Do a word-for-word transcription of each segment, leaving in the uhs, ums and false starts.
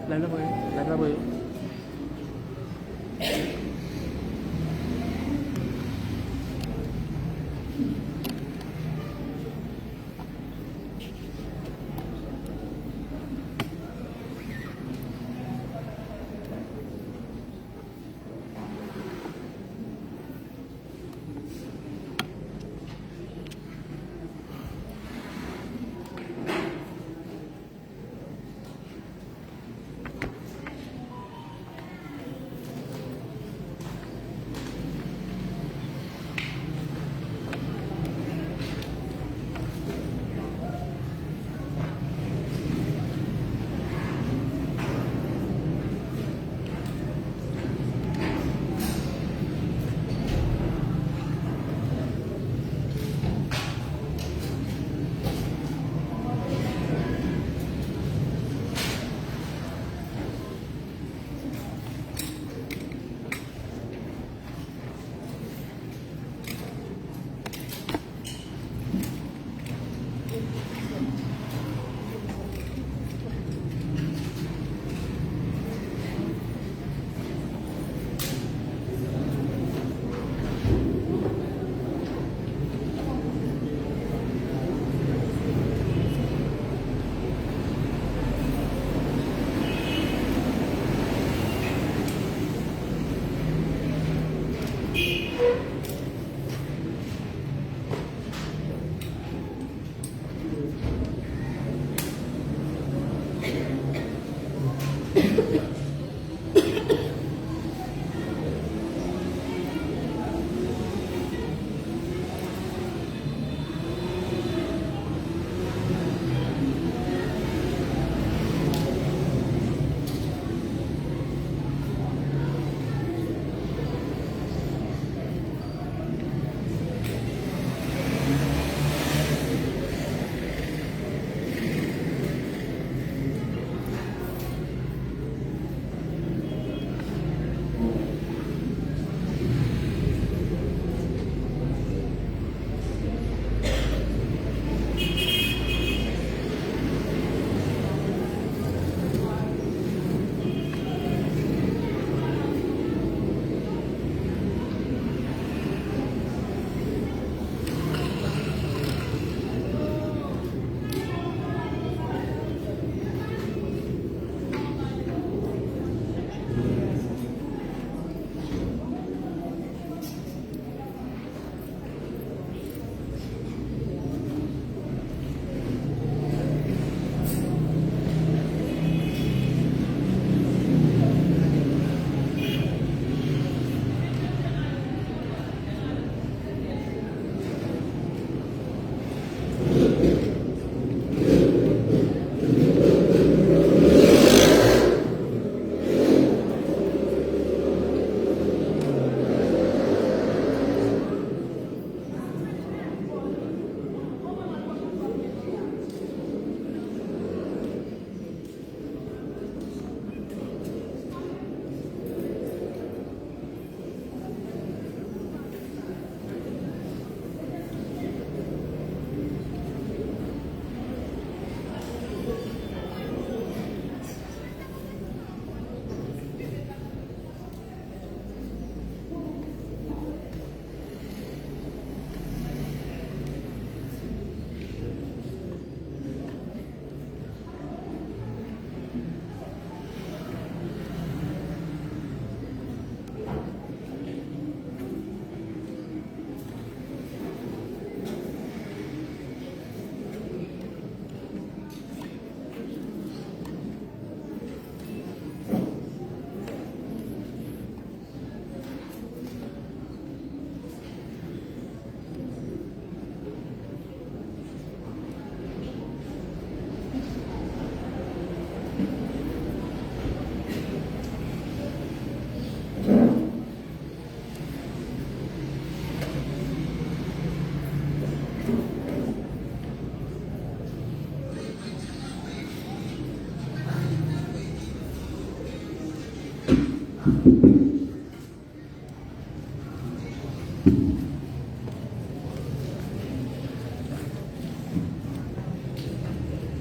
Live la prè, live la prè.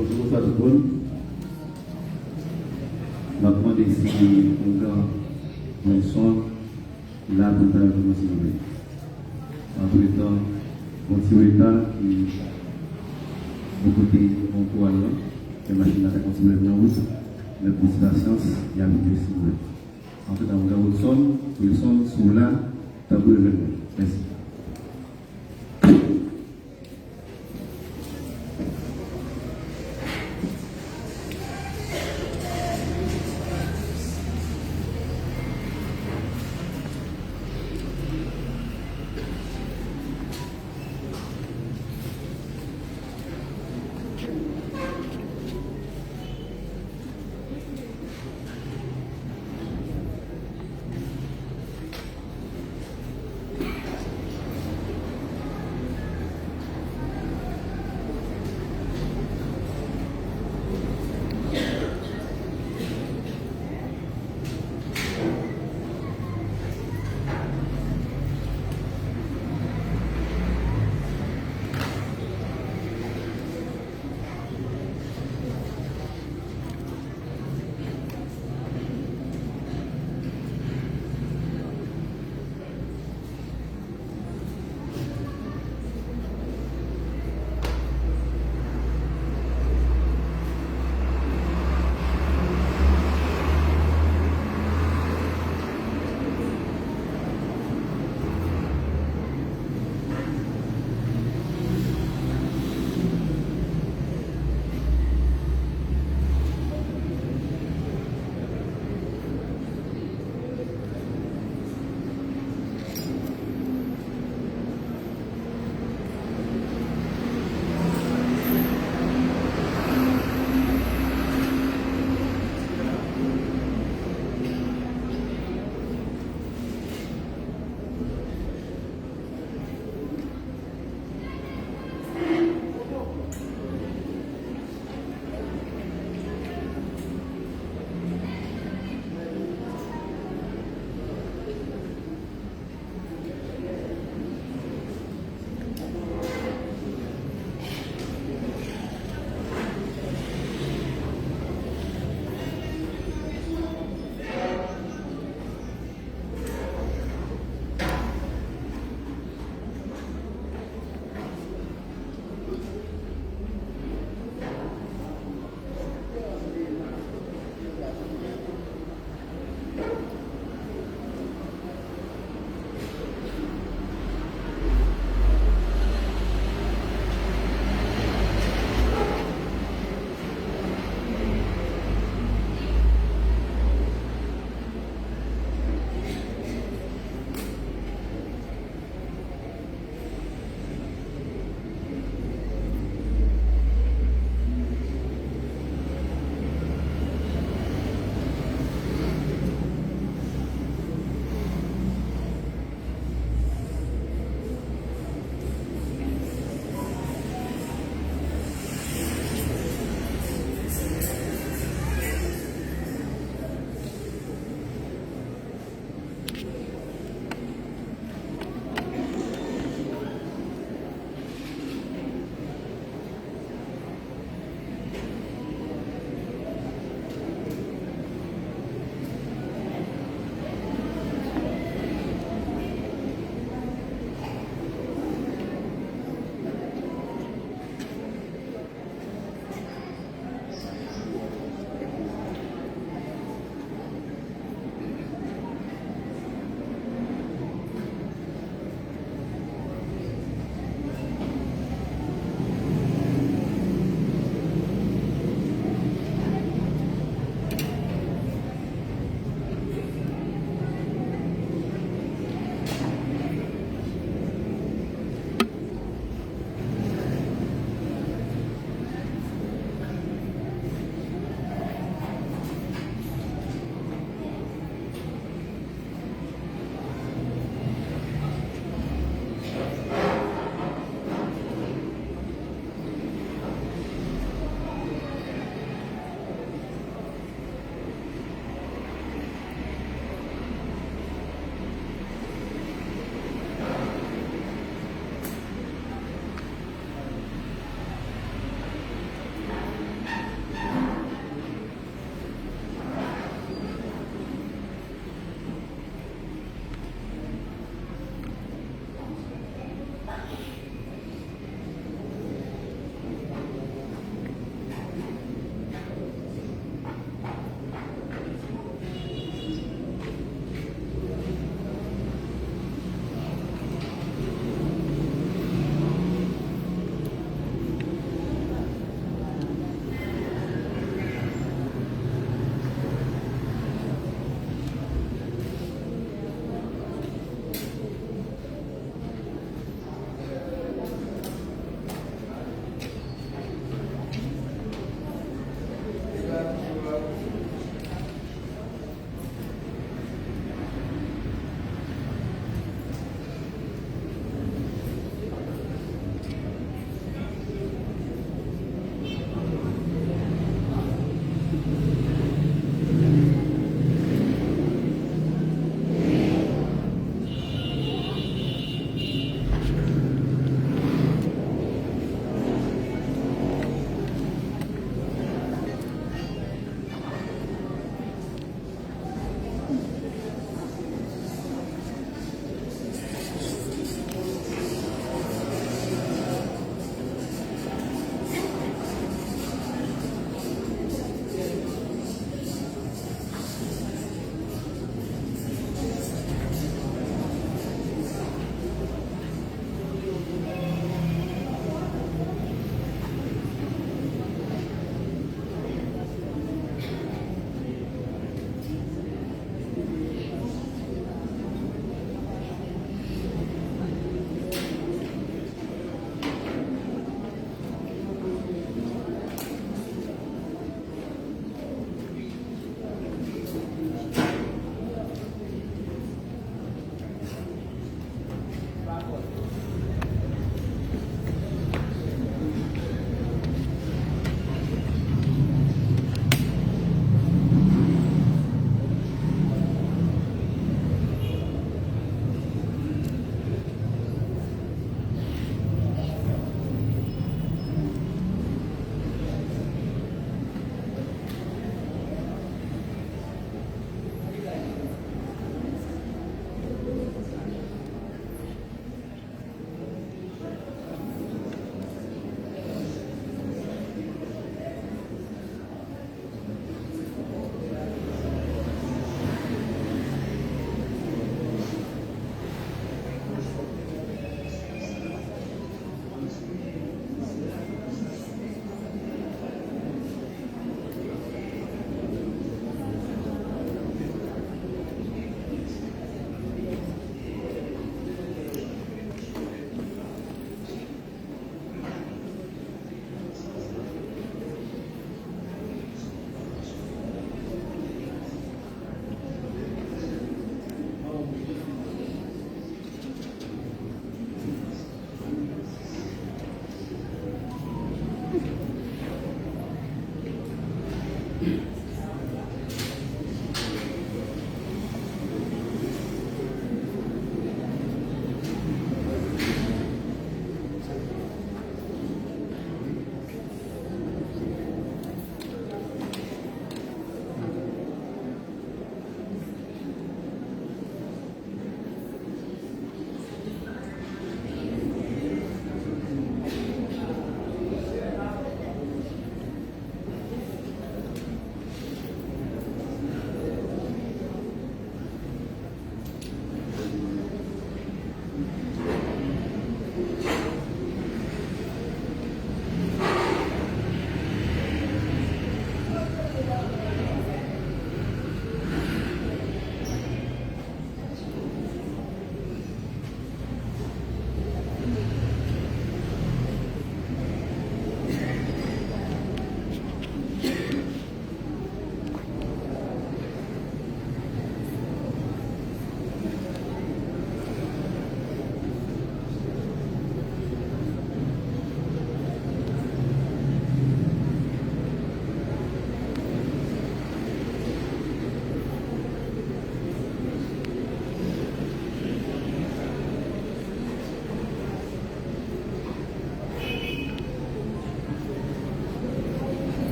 Bonjou, bonswa tout moun. M ap mande si Ougan Wilson la pou l ta jwenn nou, silvouplè. Antretan, gon ti reta ki bò kote Onkou a la, men machin nan ta gon ti pwoblèm nan wout, men pou ti pasyans, y ap rive, silvouplè. Antretan, Ougan Wilson, Wilson, si w la, tanpri rejwenn nou. Mèsi.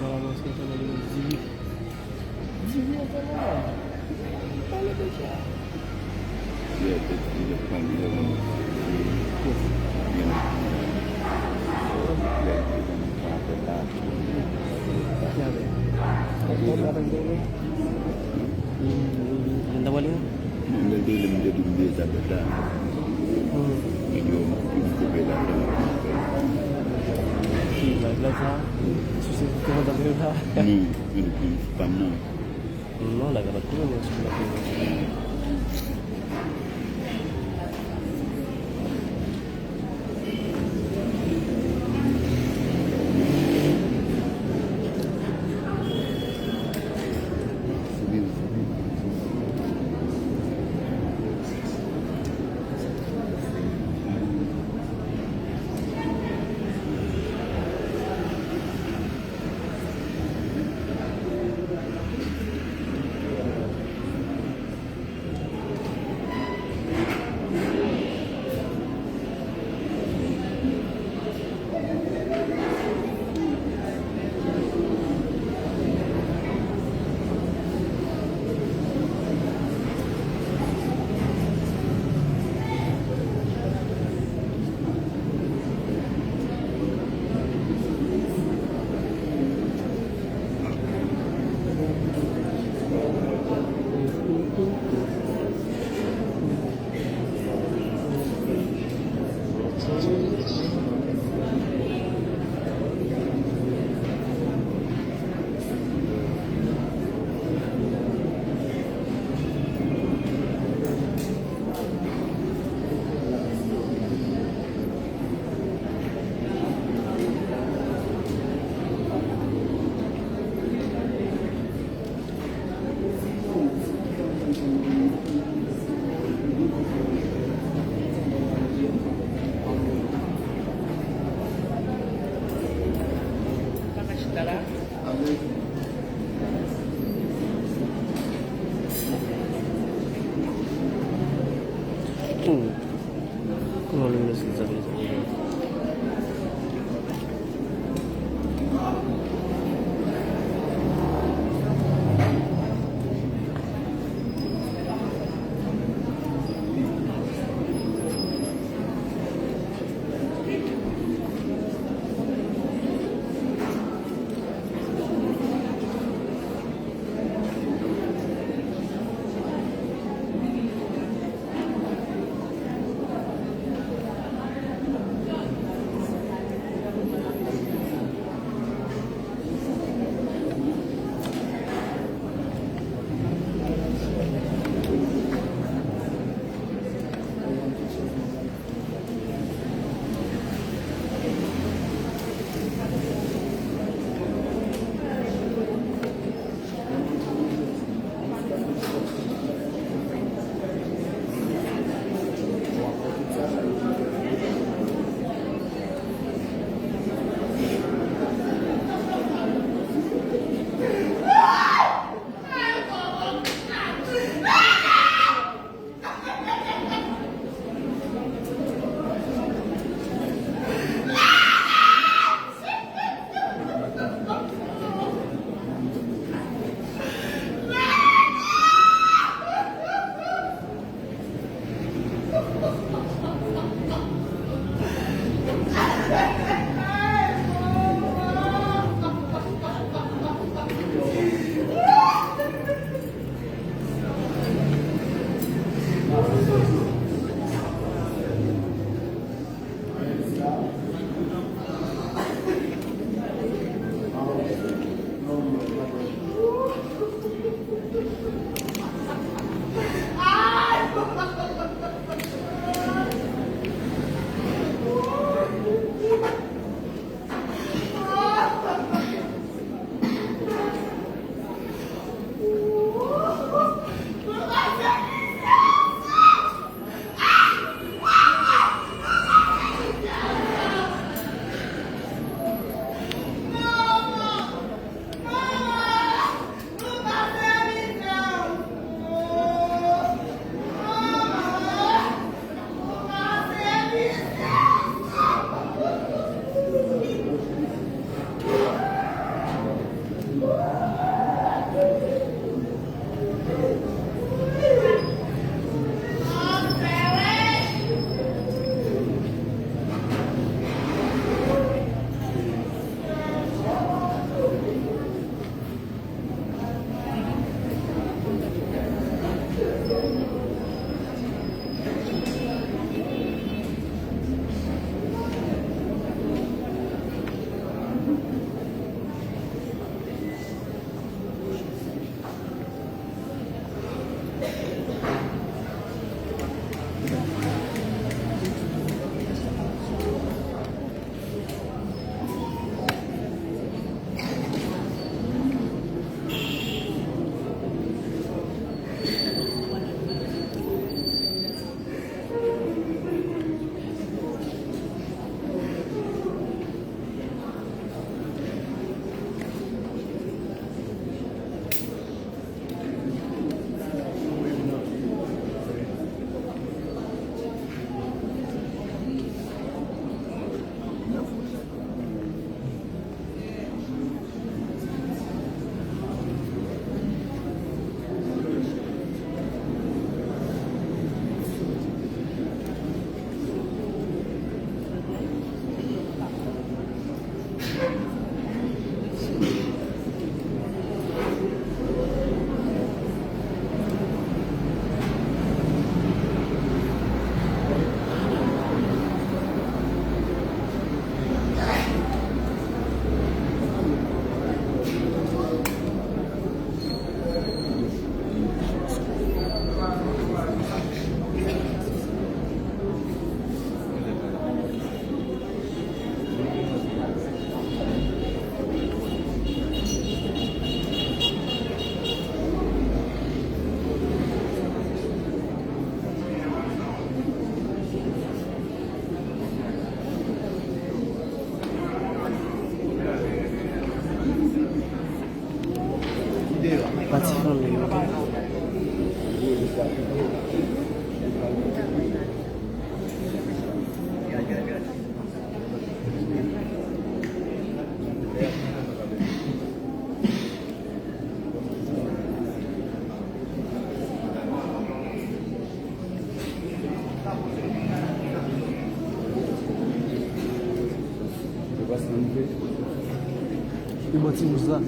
Nan la mosquée, sa nan demen dizuit. Dizuit an fè mwen mal. Pale de sa. Lè te di lè pale lè mwen. Byen. Lè te di mwen pa fè la. Ki avè? Konprann sa fè m te wè. Mwen ta pale? Non, lè l te rele m, m te di m deja bèt la. Hmm. Nèg yo, m koupe, m koupe la. Ki blag la sa? Sou se kòman sa fè la? Non, non, non, se pa m nan. Non, la pa t koupe, mwen sou la koupe. Hmm. Kòman nou mèsi sa vle di? Pati fanmi yo. Li bò ti wouj la.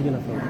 Gen la fanm.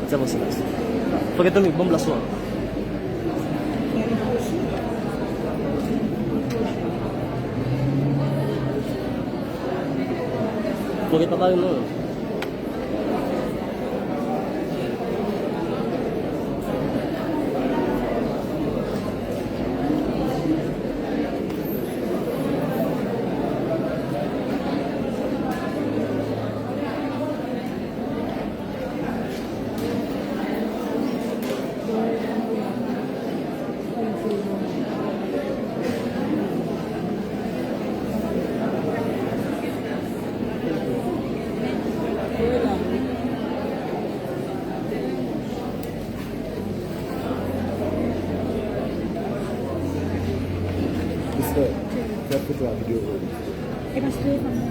Sa bon, silans. Fòk e tanmi, bon plas ou an. Fòk e pa pale non. Respè. Fè foto a videyo. E pa sou telefòn nan.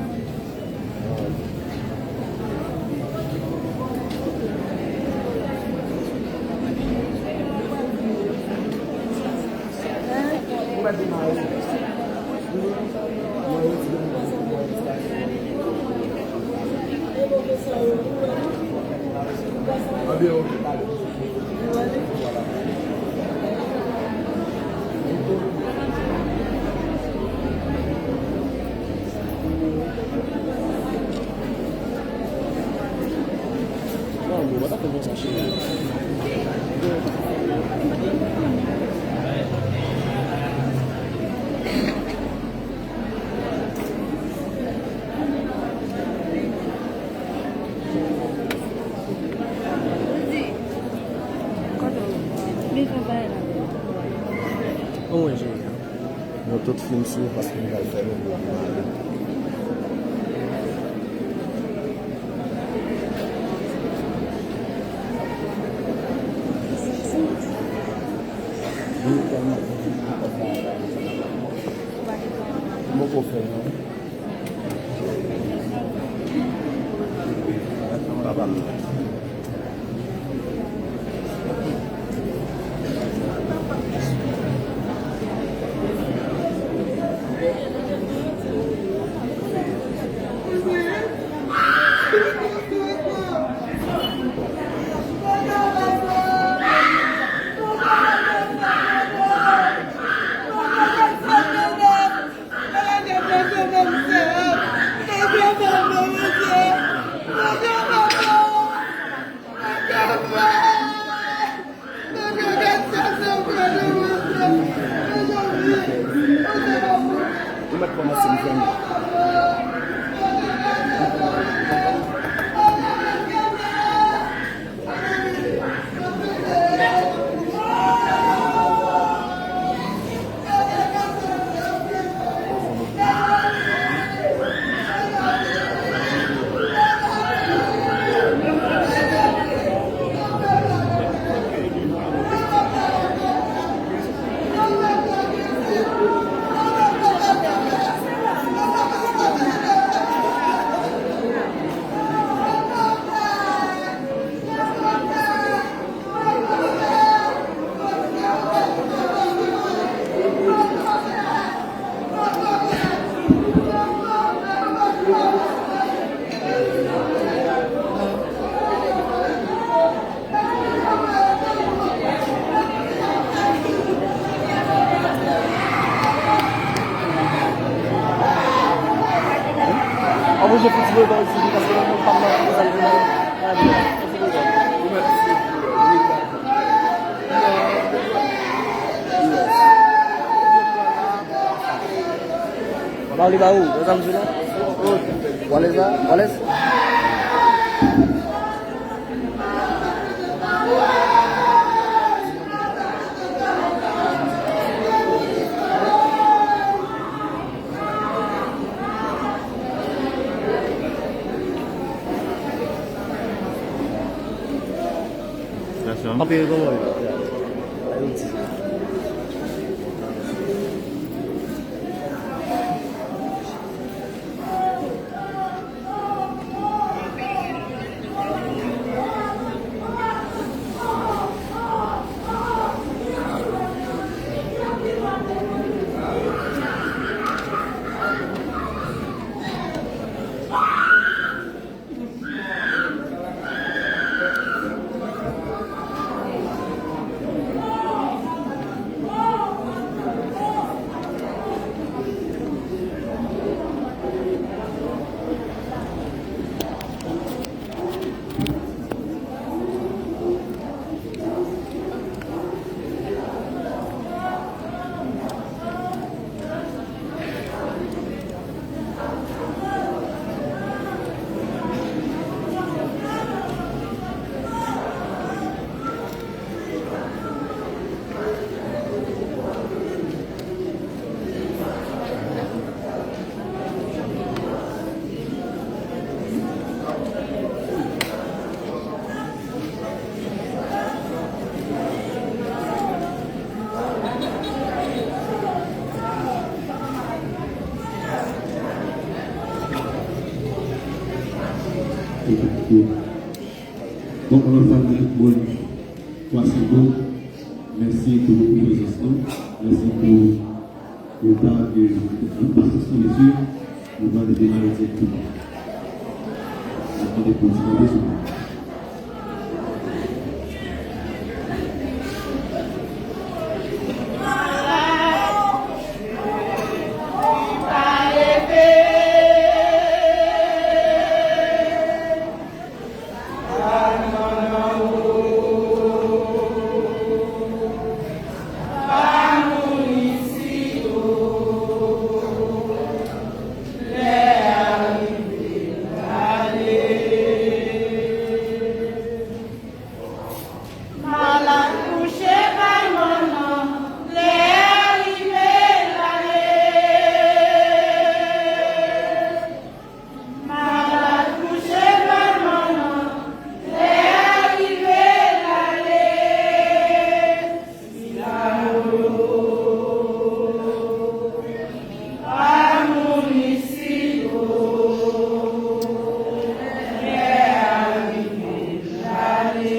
Non, bro, pa ta fè konsa, cheri. Bon, mwen, cheri. Nou tout fin sou paske nou pral fè nou gwo. Mwen poko fè non. Papa m. Mwen kòmanse m fèmen. An mwen je fouti mwen ba isit paske mwen pa m nan prezan jounen. Ba li ba ou, prezan jounen. Walez la, walez. Anpil gwo moun. Bon, anvan sa, mwen, mwen, Kwasenbo, mèsi pou prezans nou. Mèsi pou repa ke nou pasaj la, mesye. Nou pral demare dirèkteman. N ap mande pou ti kanpe, silvouplè. Malad kouche bay manman, lè rive l ale. Malad kouche bay manman, lè rive l ale. Sila yo pa moun isit, lè a rive l ale.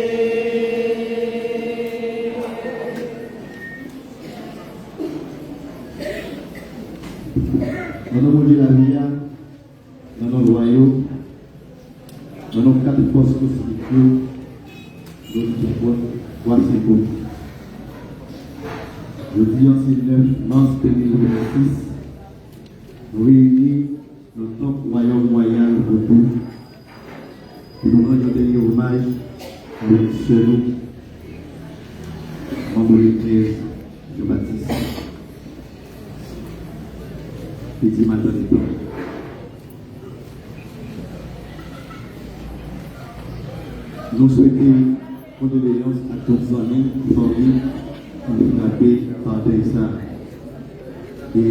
Nan non Bondye lavi a, nan non lwa yo, nan non kat fòs kosmik yo, nou tout bon, vwasi bon. Jodi a, se nèf mas de mil vennsis, nou reyini nan tanp Wayòm Wayal Vodou, pou nou rann yon dènye omaj avèk sè nou, manm legliz Jean Baptiste. Li Nou swete kondoleyans ak tout zanmi, fanmi ki frape pa dèy sa. E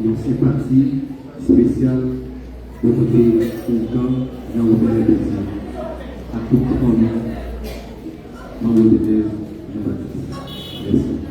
yon senpati espesyal bò kote ougan Jean Robert Béthier ak tout fanmi Manbo Denèz Jean Baptiste. Mèsi.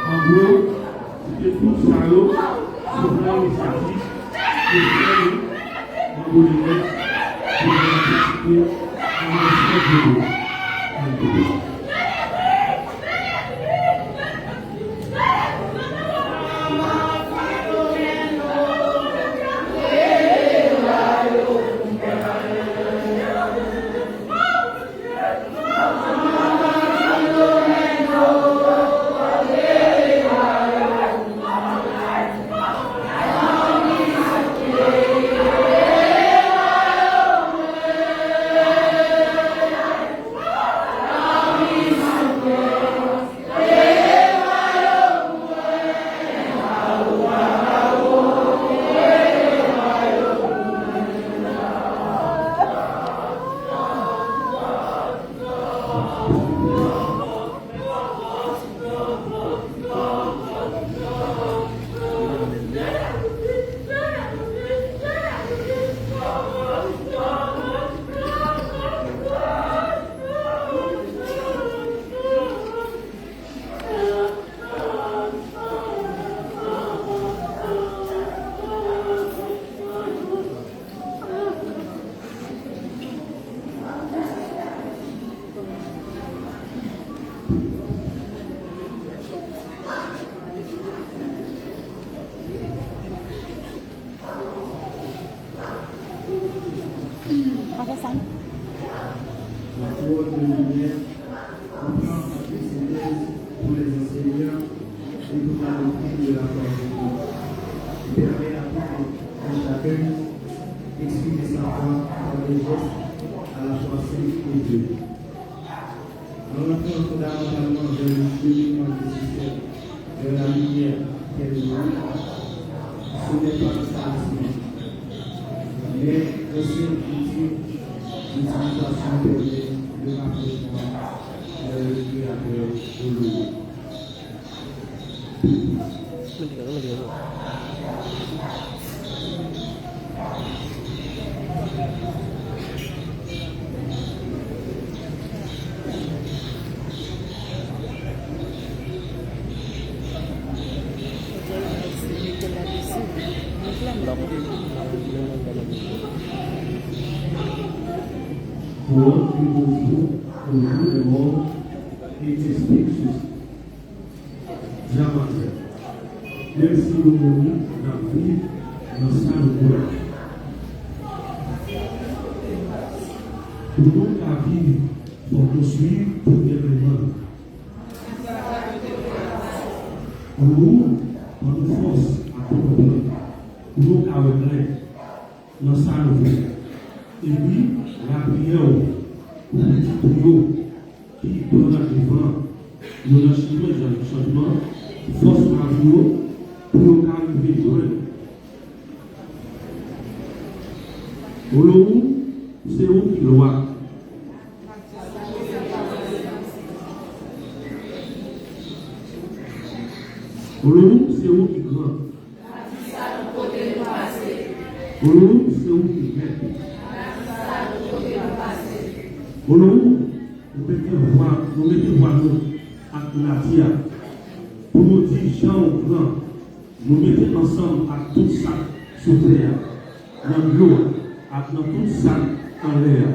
An gwo, se te tout sa yo, sou plan inisiyativ, ke frè nou, Manbo Denèz, te pran patisipe nan manifestasyon yo. Pou limyè, pou plan antre sentèz pou les enseignants et pour la doctrine de la foi chrétienne, qui permet à tout un chacun d'exprimer sa foi par des gestes à la fois simples et purs. En rentrant fondamentalement vers le cheminement nécessaire vers la lumière qui est le nôtre, ce n'est pas un talisman, mais un simple outil d'utilisation permet le rapprochement vers le Créateur glorieux. Pour eux, il faut toujours que le monde explique ceci. Dyamatè. Menm si nou mouri, n ap viv nan sa nou kwè. Pou nou ka viv, fòk nou swiv premye règleman. Pou nou, ban nou fòs ak konprann, pou nou ka wè klè nan sa nou fè. Epi, lapriyè w pou pitit ou yo ki pran devan yo nan chimen chanjman, fòs lavi yo, pou yo ka rive jwenn. Olowoum, se ou ki lwa. Olowoum, se ou ki gran. Olowoum, se ou ki mèt. Olowoum, nou mete vwa, nou mete vwa nou ak nati a pou nou di jan w gran. Nou mete ansanm ak tout sa k sou tè a, nan dlo a, ak nan tout sa k anlè a.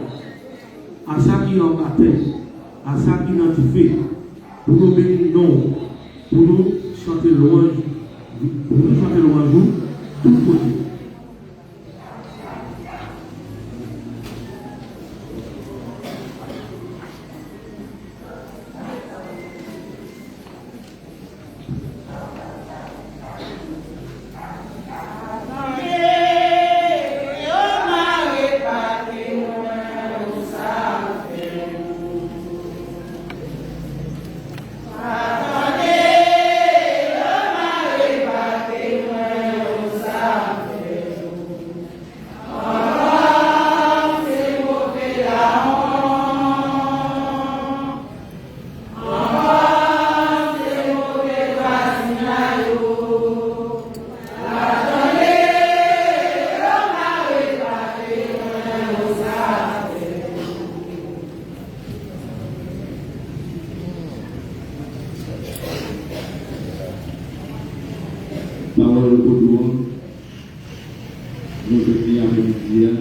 A sa ki anba tè, a sa ki nan dife, pou nou beni non w, pou nou chante lwanj, pou nou chante lwanj ou tout kote. Pawòl vodou an, nou jwenn li aprèmidi a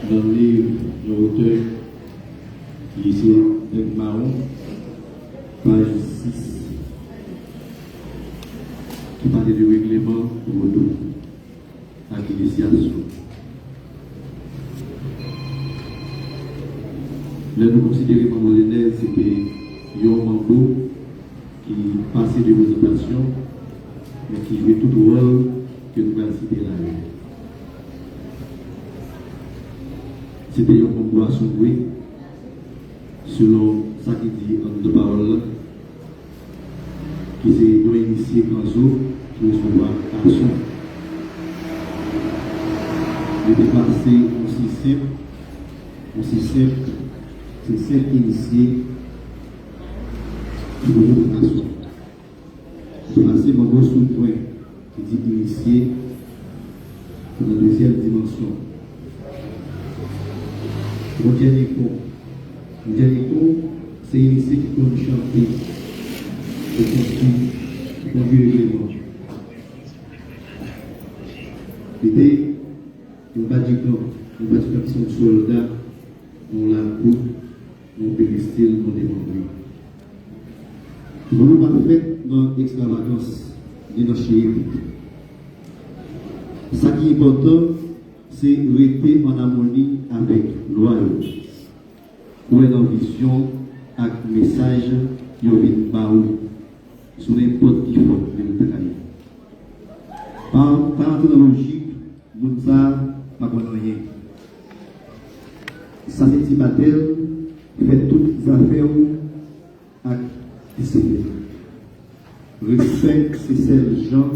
nan liv yon otè ki se Nèg Mawon, paj sis, ki pale de règleman vodou ak inisyasyon. Lè nou konsidere manbo Lenèz se te yon manbo ki pase de prezantasyon, men ki jwe tout wòl ke nou pral site la yo. Se te yon manbo asombre, selon sa ki di anndan pawòl la, ki se yon inisye kanzo ki resevwa gason. Li te pase yon si senp, yon si senp, se senp inisye ki resevwa gason. Li te pase manbo souvren ki di inisye nan dezyèm dimansyon. Yon dènye pwen. Yon dènye pwen, se inisye ki konn chante, ki konn, ki konn jwe règleman. Li te yon badigan, yon badigan ki se yon sòlda, yon lakou, yon peristil, yon demanbre. Vodou pa fèt nan ekstravagans, ni nan chirepit. Sa ki enpòtan, se rete ann amoni avèk lwa yo. Kwè nan vizyon ak mesaj yo vin ba ou sou nenpòt ki fòm rezilta ka ye. Pa, pa antre nan lojik, moun sa a pa konn anyen. Sa se ti batèl, fè tout zafè w ak disiplin. Respè se sèl jan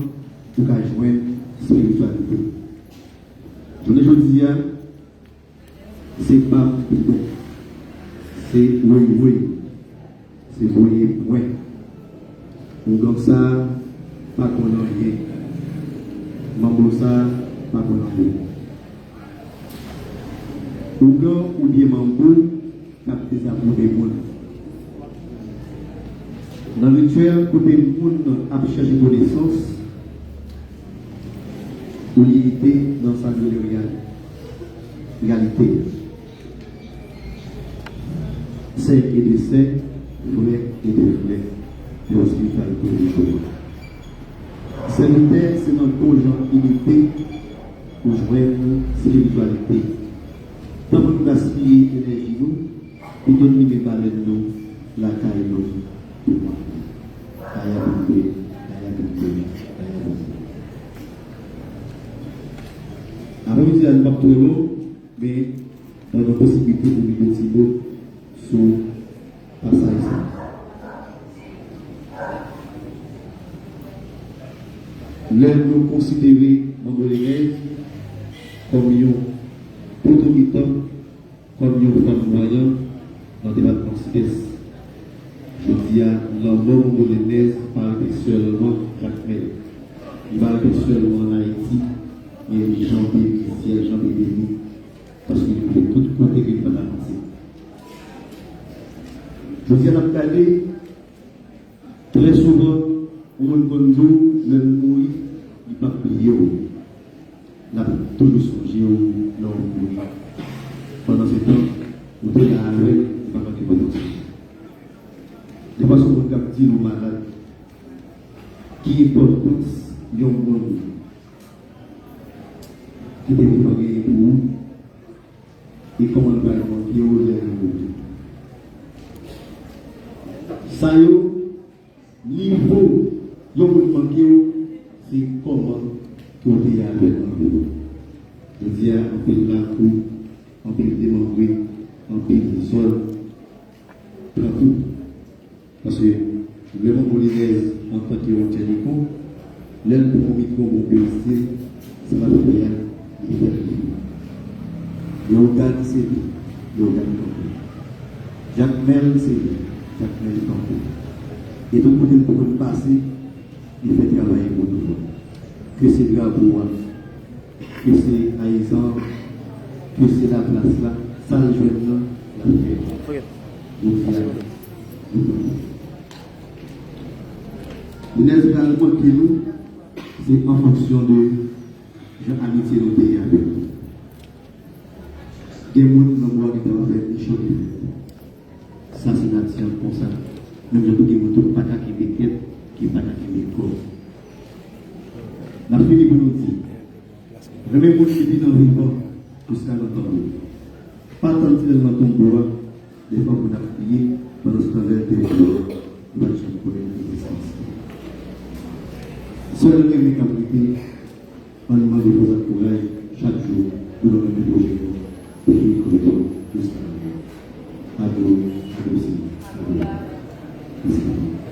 ou ka jwenn espirityalite. Jounen jodi a, se bab pi bon. Se woy woy. Se voye pwen. Ougan sa a pa konn anyen. Manbo sa a pa konn anyen. Ougan oubyen manbo k ap dezapwouve moun. Nan rityèl kote moun ap chèche konesans, olye ete nan sa n rele reyal-, reyalite. Sè ede sè, frè ede frè. Yon espirityalite rejwenn. Sèvitè, se nan bon jan inite ou jwenn espirityalite. Tanpri nou gaspiye enèji nou, pito n limen balèn nou lakay nou pou mande. Aya tande, aya tande, aya tande. Aprèmidi a, nou p ap twò long, men ban nou posiblite pou nou di yon ti mo sou pasaj sa a. Lè nou konsidere Manbo Lenèz kòm yon potomitan, kòm yon fanm vanyan nan depatman Sidès, jodi a, lanmò Manbo Lenèz pa rete sèlman Jakmèl. Li pa rete sèlman ann Ayiti, men li janbe syèl, janbe tè, paske li rive tout kote ke li pa t ka panse. Jodi a, n ap gade, trè souvan, yon moun konn di w, lè l mouri, li p ap bliye w. L ap toujou sonje w lè w mouri. Pandansetan, ou te la avè l, ou pa konn enpòtans li. Defwa, se yon moun k ap di nou malad. Ki enpòtans yon moun ki te vivan genyen pou ou? E kòman l pral manke w lè l mouri? Sa yo, nivo yon moun manke w, se kòman ke w te ye avè l nan vi w. Jodi a, anpil lakou, anpil demanbre, anpil zòn pran kou. Paske lè Manbo Lenèz antanke yon djènikon, lè l pran yon mikwo pou peye, sa l ap fè a, li fè l li. Leogàn se li, Leogàn kanpe. Jakmèl se li, Jakmèl kanpe. E tout kote l te konn pase, li fè travay pou nou an. Ke se drapo a, ke se ayizan, ke se laplas la, sa l jwenn nan, l ap fè. Jodi a, nou konn. Lenèz pral manke nou, se an fonksyon de jan amitye nou te ye avè l. Gen moun nan mò a gentan fè echòk. Sa se nati a konsa. Menm jan tou gen moun tou pa ka kenbe tèt, ki pa ka kenbe kò. N ap fini pou nou di, renmen moun depi nan vivan jiska nan tanbou. Pa tann ti lè l nan tonbo a, defwa moun ap kriye, pandansetan lè l te vivan, nou pa t janm konnen egzistans li. Sèl renmen k ap rete, ann mande fòs ak kouraj chak jou pou nou menm pwojè nou, pou nou pwojè nou jiska la mò. Ado, ado, Senyè, ado. Mèsi anpil.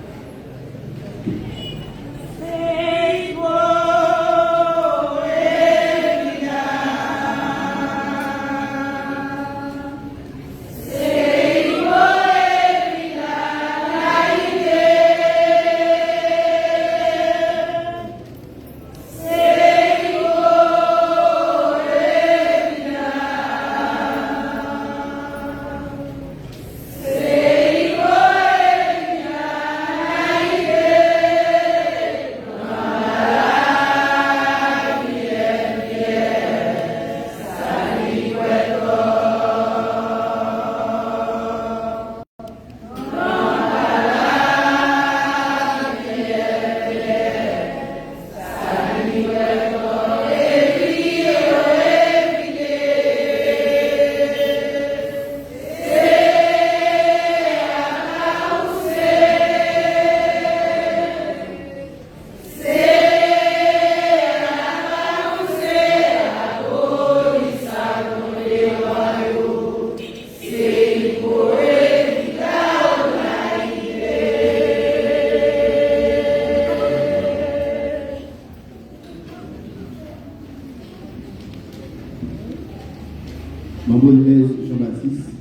Manbo Lenèz Jean Baptiste,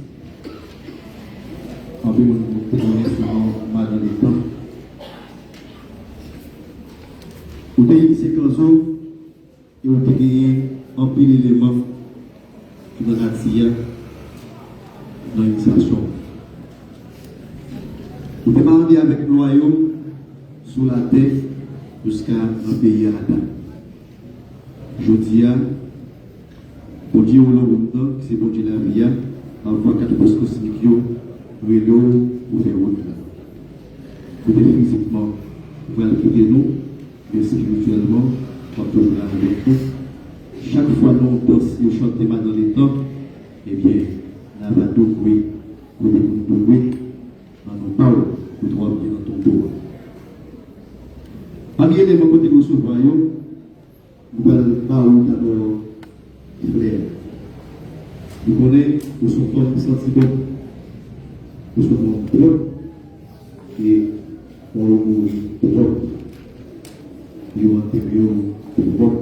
anpil moun te konnen sou non Madan Letan. Ou te inisye Kanzo e ou te genyen anpil eleman ki nan nati a, nan inisyasyon. Ou te marande avèk lwa yo sou latè jiska nan peyi a ata. Jodi a, Bondye Olowoutan, ki se Bondye lavi a, ap vwa kat fòs kosmik yo rele w pou fè wout la. Kote fizikman ou pral kite nou, men espirityèlman w ap toujou la avèk nou. Chak fwa nou dans yo chante Madan Letan, ebyen, n a va dwe kote pou nou dwe, nan non pa w, kote w ap gen nan tonbo a. Pami eleman kote resevwa yo, nou pral ba ou dabò flè. Nou konnen ou se yon fanm santi bon, ou se yon nonm pwòp, e ou mouri pwòp. Yo antere w pwòp.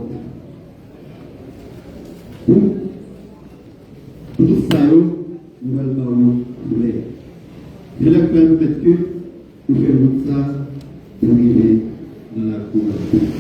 Pou, pou tout sa yo, nou pral ba ou flè. Flè k pral pèmèt ke ou fè wout sa pou rive nan lakou a.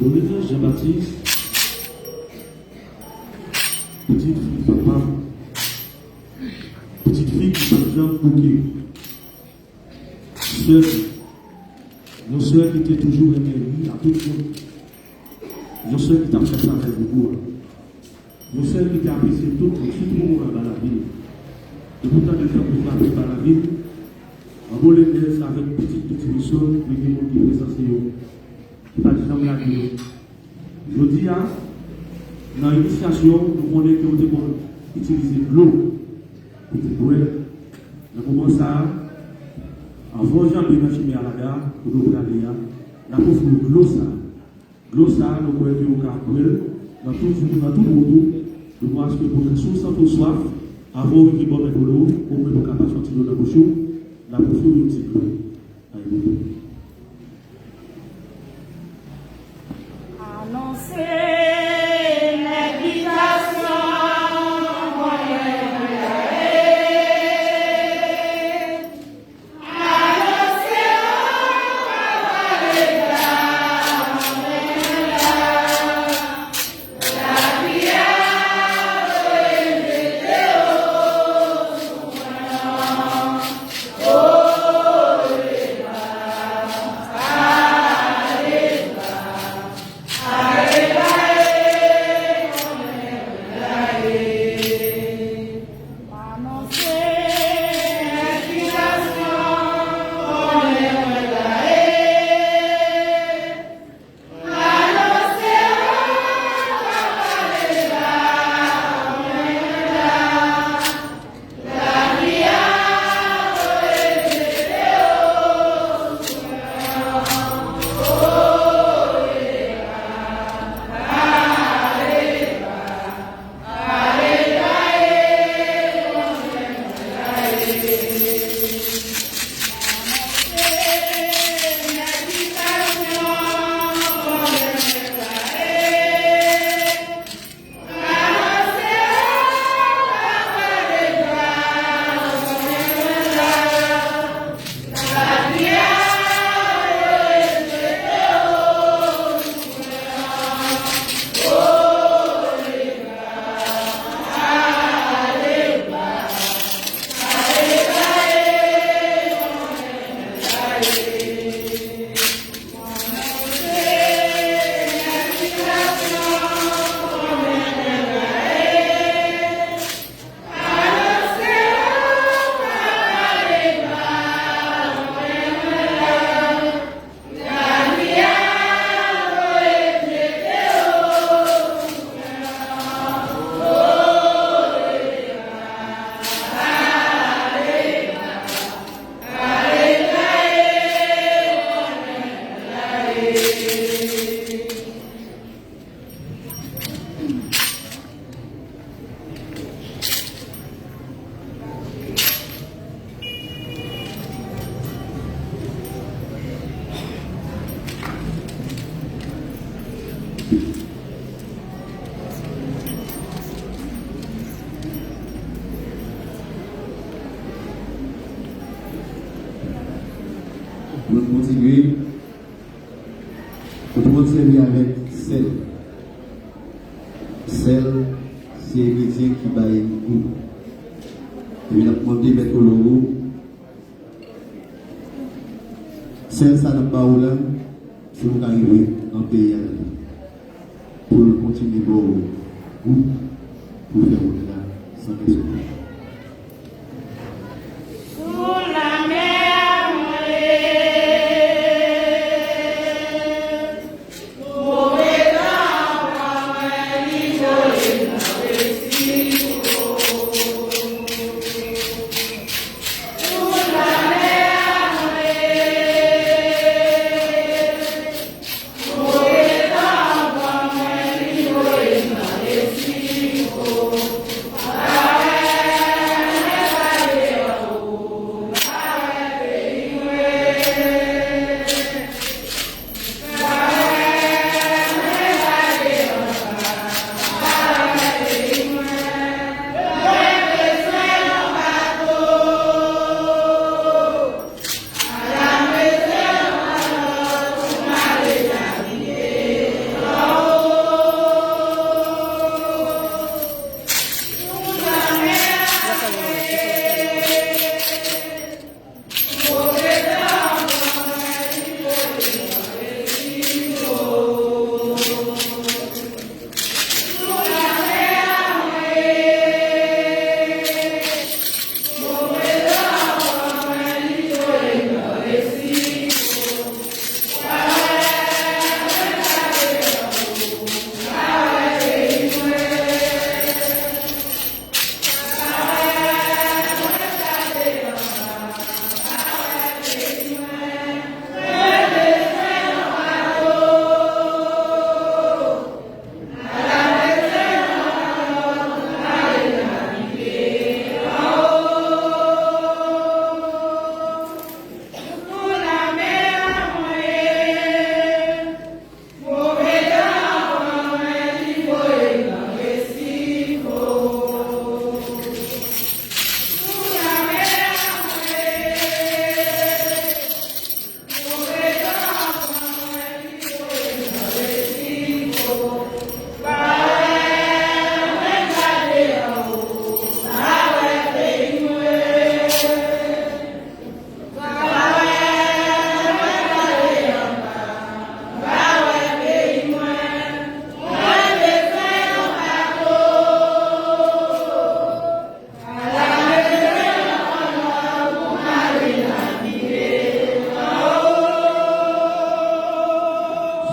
Abolite Jean Baptiste, pitit fi papa m, pitit fi ki pa t janm bouke. Sè m, yon sè ki te toujou renmen ri a tout moun, yon sè ki t ap fè travay boubou a. Yon sè ki te apesye tout moun, sitou anba lavi l. Epoutan, li tankou frape pa lavi l, anbo lemèz avèk pitit pitit li sòt, li gen moun ki prezanse yo, ki pa t janm lage yo. Jodi a, nan inisyasyon, nou konnen ke w te konn itilize dlo pou te bwè. Nan moman sa a, anvan w janbe nan chimen a Laga, kote w prale a, n ap ofri w dlo sa a. Dlo sa a, nou kwè ke ou ka bwè l nan tout jou, nan tout wout ou, de fason ke pou, si w santi w swaf, avan w rive bò men dlo, omwen pou w ka pase yon ti dlo nan bouch ou, n ap ofri w yon ti dlo. Alelouya. Anonse envitasyon mwen. Pou n kontinye, nou pral sèvi avèk sèl. Sèl se engredyan ki bay gou. Epi n ap mande Mèt Kolonbo, sèl sa n ap ba ou la, si w ka rive nan peyi a, pou l kontinye ba w gou, pou fè wout la san pèsonn. Sou lanmè a mwen ye.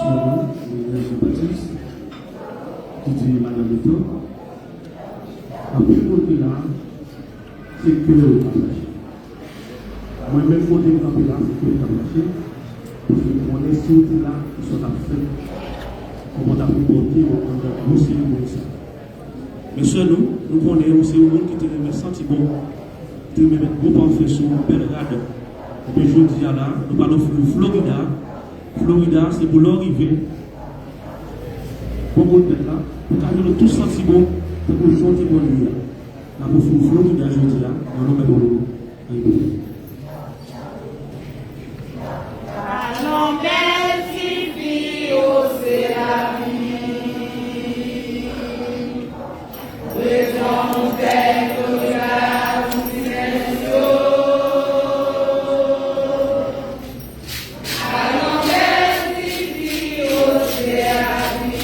Sou non, Mwen Jean Baptiste, ki di Madan Beto, anpil moun ki la, se kè yo k ap fache. Mwen menm kote m kanpe la, se kè m k ap fache, paske m konnen si w te la, kisa w t ap fè, kòman w t ap konpòte w anndan gwo seremoni sa. Men sè nou, nou konnen ou se yon moun ki te renmen santi bon, ki te renmen met gwo pafen sou yon bèl rad. Ebyen jodi a la, nou pral ofri w Florida. Florida, se pou lè w rive, bon bout bèt la, pou w ka jwenn ou tou santi bon, tankou jan w te bon li a. N ap ofri w Florida jodi a, nan non Mèt Kolonbo. Alon bèl tifi, o se lavi. Rezon montèy Florida pou silens yo. Alon bèl tifi, o se lavi.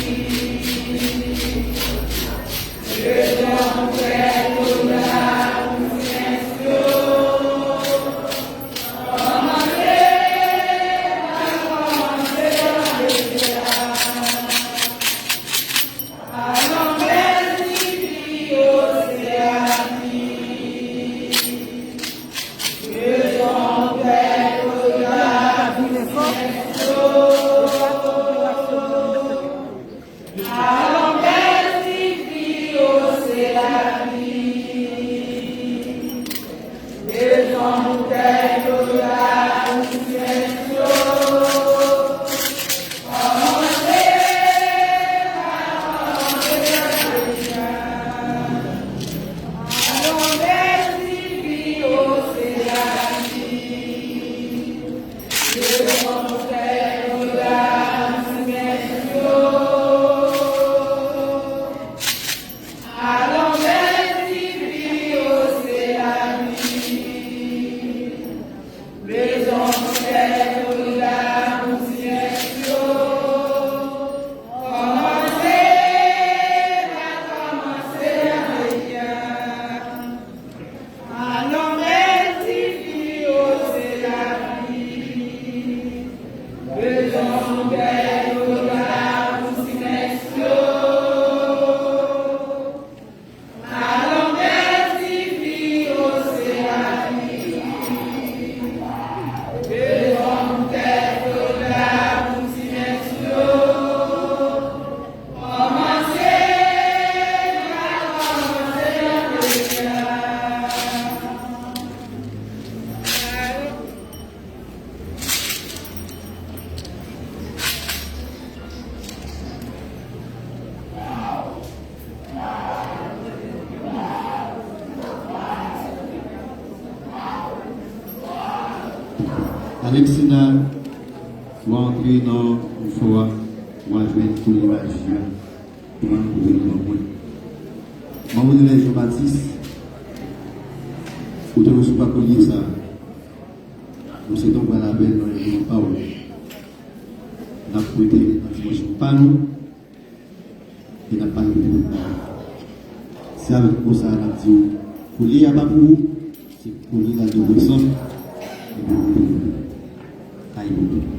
Alexina, w a antre nan fò a, w a jwenn tout maji a. Pran pou li ban mwen. Manman Nenèl Jean Baptiste, ou te resevwa kolye sa a. Nou se ton pral avè l nan yon moman pa w. N ap prete nan dimansyon pa nou. E n ap pale de nou. Se avèk mo sa a n ap di w, kolye a pa pou ou, se kolye la de resan. Ayibobo.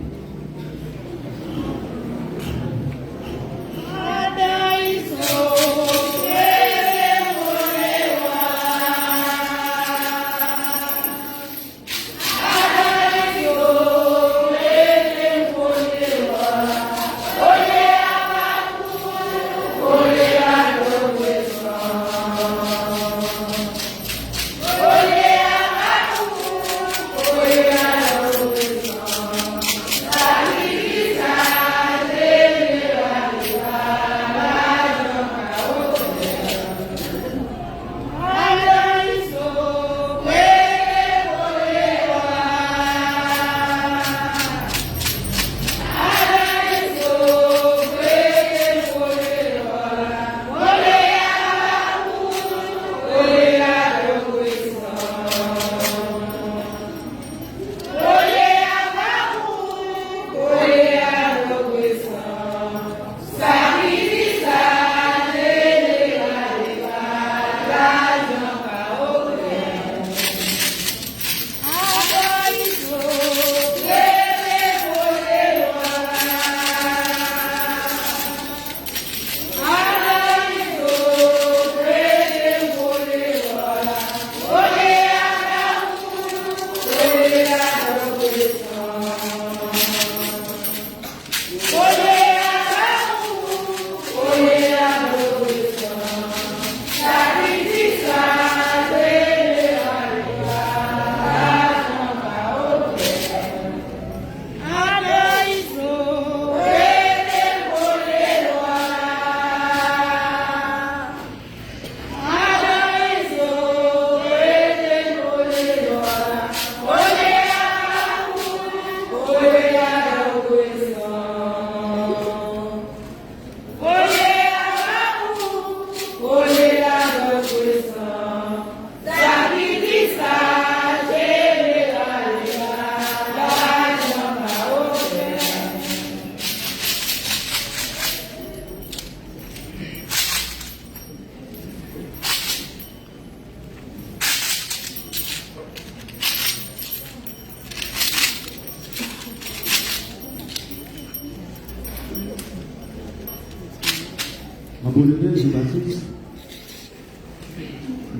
Manbo Nenèl Jean Baptiste,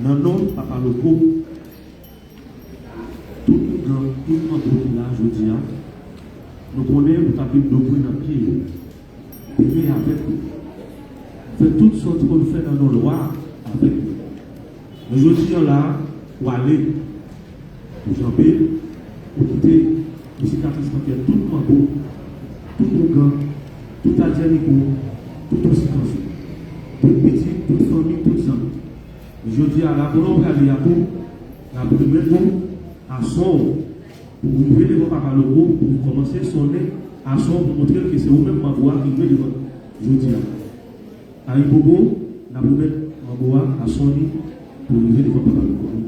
nan non Papa Loko, tout ougan, tout manbo ki la jodi a, nou konnen ou t ap vin dopwen nan pye yo. Premye avèk nou. Fè tout sa w te konn fè nan non lwa a avèk nou. Men jodi a la, ou ale, ou janbe, ou kite yon sikatris nan kè tout manbo, tout ougan, tout Adyèniko, tout Osikanzo, tout pitit, tout fanmi, tout zanmi. Men jodi a la, kote w prale a tou, n ap remèt ou a son w. Pou w rive devan Papa Loko, pou w kòmanse sonnen a son w pou montre l ke se ou menm manbo a ki rive devan jodi a. Ayibobo, n ap remèt manbo a a son li pou l rive devan Papa Loko. Ayibobo.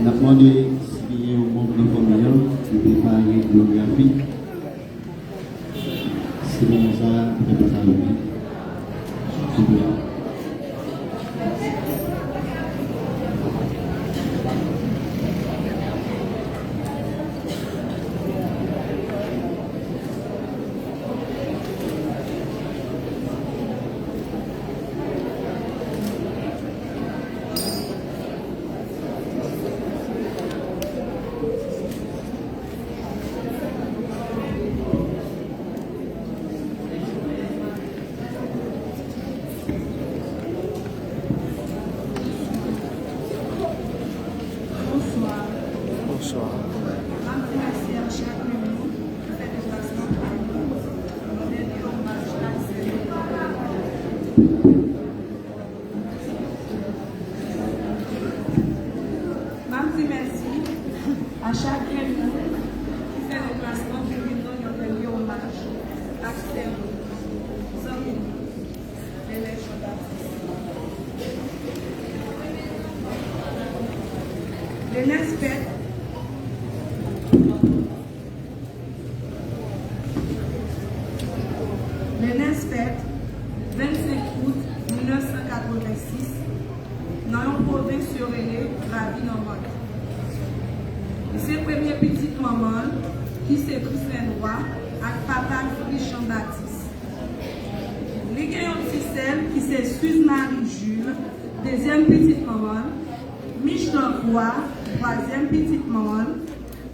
N ap mande si gen yon manm nan fanmi an ki prepare byografi. Se moman sa a, fè pase avè m. Silvouplè. Bonswa. Bonswa. M ap di mèsi a chak moun ki fè deplasman pou vin rann yo omaj ak sè yo. M ap di mèsi a chak grenn moun ki fè deplasman pou vin rann yon dènye omaj ak sè nou, zanmi nou, Lenès Jean Baptiste. Lenès fèt Lenès fèt vennsenk out mil nèf san katrevensis nan yon pwovens yo rele Ravinamank. Li se premye pitit manman l, ki se Krislèn Wa, ak papa l, Fritz Jean Baptiste. Li gen yon ti sè l, ki se Suze Marie Jules, dezyèm pitit manman l, Michel Wa, twazyèm pitit manman l,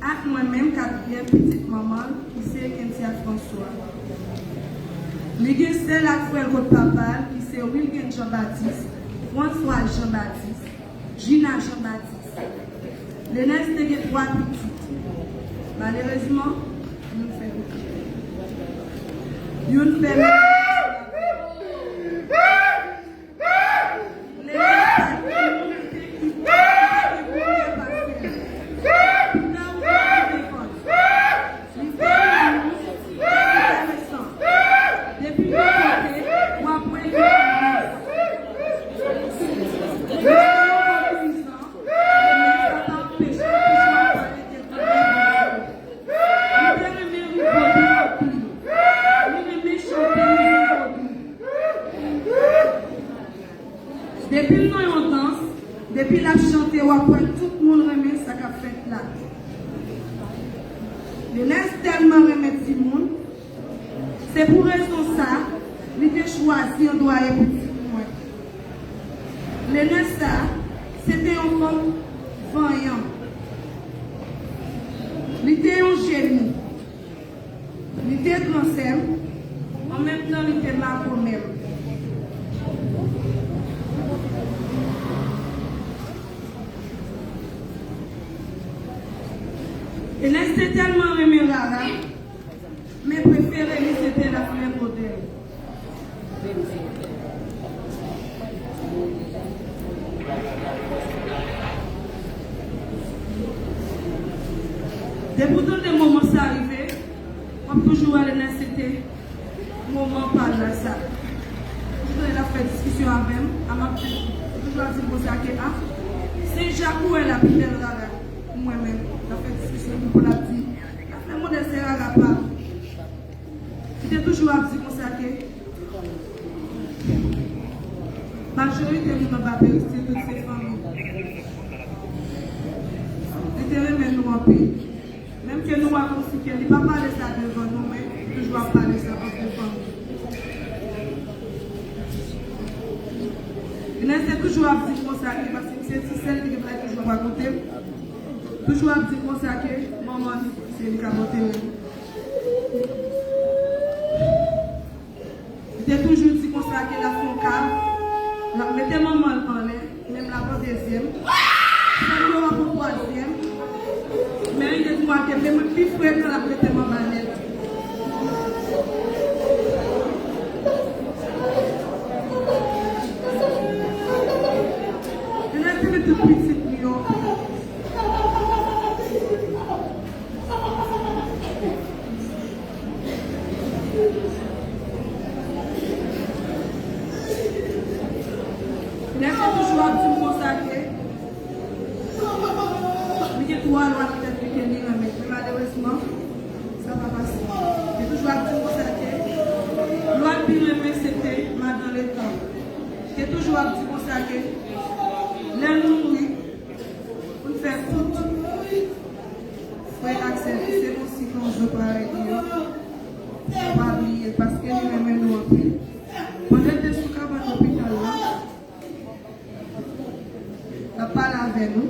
ak mwen menm, katriyèm pitit manman l, ki se Kentia François. Li gen sè l ak frè l kot papa l, ki se Wilgen Jean Baptiste, François Jean Baptiste, Gina Jean Baptiste. Lenès te gen twa pitit. Malerezman, youn fè pitit. Youn fè pitit. Li te yon enteresan. Depi yon kote, w ap wè yon enteresan. Li te yon konpozan, men sa pa anpeche l toujou ap pale de granmè Bondye. Li te renmen ri vodou anpil. Li renmen chante mizik vodou. Depi l nan yon dans, depi l ap chante, w ap wè tout moun renmen sa k ap fèt la. Lenès tèlman renmen timoun, se pou rezon sa, li te chwazi yon dwayen pou timoun mwen. Lenès sa, se te yon fanm vanyan. Li te yon jeni. Li te gran sè m, an menm tan li te makomè m. Lenès te tèlman renmen Rara, men prefere li se te Laflè Modèl. Depi w tande moman sa rive, w ap toujou wè Lenès se te moman pa l la sa. Toujou tande l ap fè diskisyon avè m, a m ap toujou ap di m konsa ke, a, se Jak ou wè la pi bèl Rara pou mwen menm. L ap fè diskisyon pou l ap di, l ap fè modèl se Rara pa m. Li te toujou ap di konsa ke majorite moun anba Peris se tout se fanmi. Li te renmen nou anpil. Menm ke nou wè kòmsi ke li pa pale sa devan nou, men li toujou ap pale sa antre fanmi. Genès te toujou ap di konsa ke, paske se ti sè l, li te toujou ap rakonte m. Toujou ap di konsa ke manman li, se li k ap antere l. Li te toujou di konsa ke l ap fè yon kav, l ap mete manman l anlè, menm l ap an dezyèm. Sè m yo ap an twazyèm. Men li te di mwen ke menm pi frekan l ap mete m anba nèt. Li te mete tout pitit li yo. Genès te toujou ap di m konsa ke, Mwen renmen se te madan Letan. Te toujou ap di konsa ke lè nou mouri, pou n fè kont frè ak sè ki se konsi ke yon jou parèt yo, nou pa bliye l, paske li renmen nou anpil. Pandan l te sou kabann lopital la, l ap pale avè nou.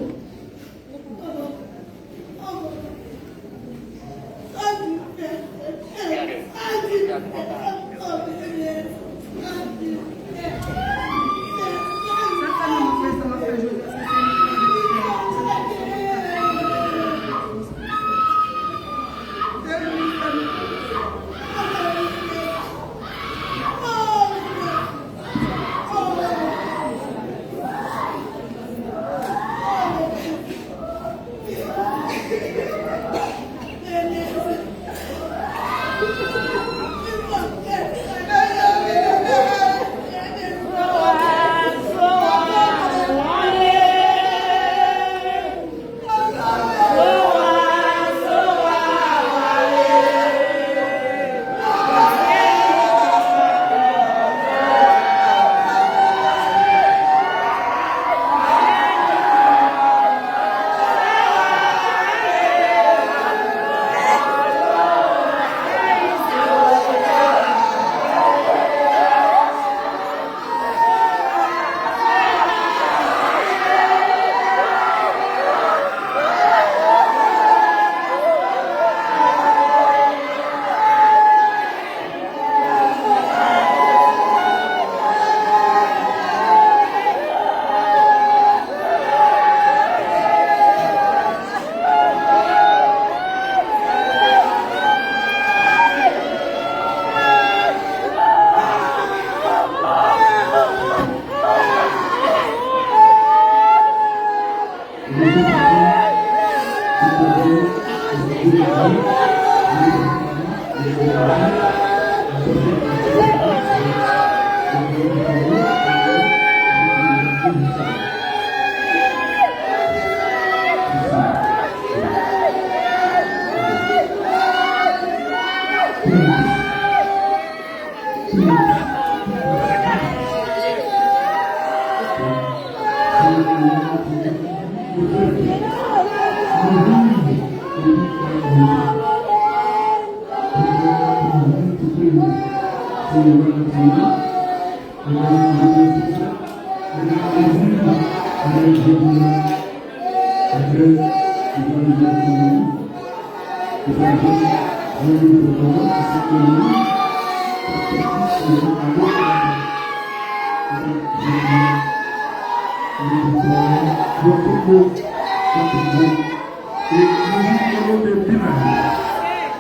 E nou di onore Pinay.